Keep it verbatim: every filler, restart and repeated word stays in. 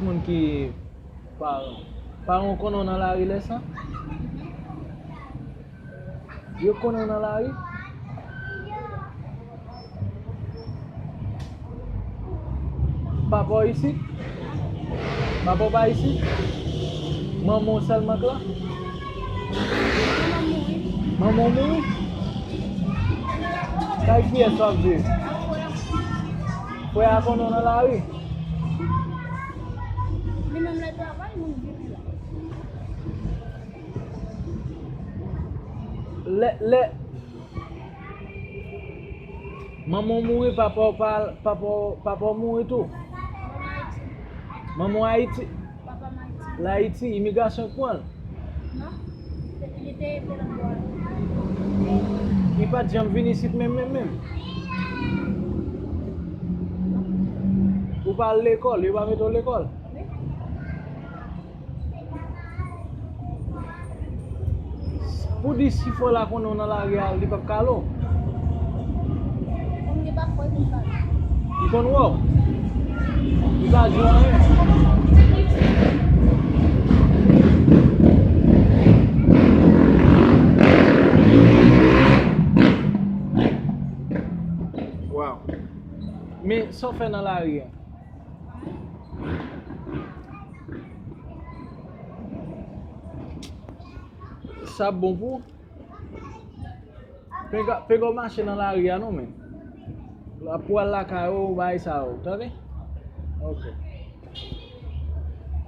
Moun ki paran. Paran w konnen w nan lari lè sa? Yo konnen w nan lari? Papa w isit? Papa w pa isit? Manman w sèlman k la? Manman w mouri. Kay kiyès w ap viv? Frè a konnen w nan lari? Li menm lè travay, moun viv la. Lè, lè, manman w mouri, papa w pa, papa w, papa w mouri tou. Manman w Ayiti. L Ayiti, imigrasyon k pran l. Li pa t janm vin isit menm, menm, menm. Ou pa al lekòl, yo pa mete w lekòl. Pou di si frè la konnen w nan lari a, li p ap kale w. Li konn wè w. Li pa di w anyen. Waw. Men sa w fè nan lari a? Sa bon pou ou? Pega, pega w mache nan lari a non, men. Pou w al lakay ou, bagay sa yo, tande? Ok.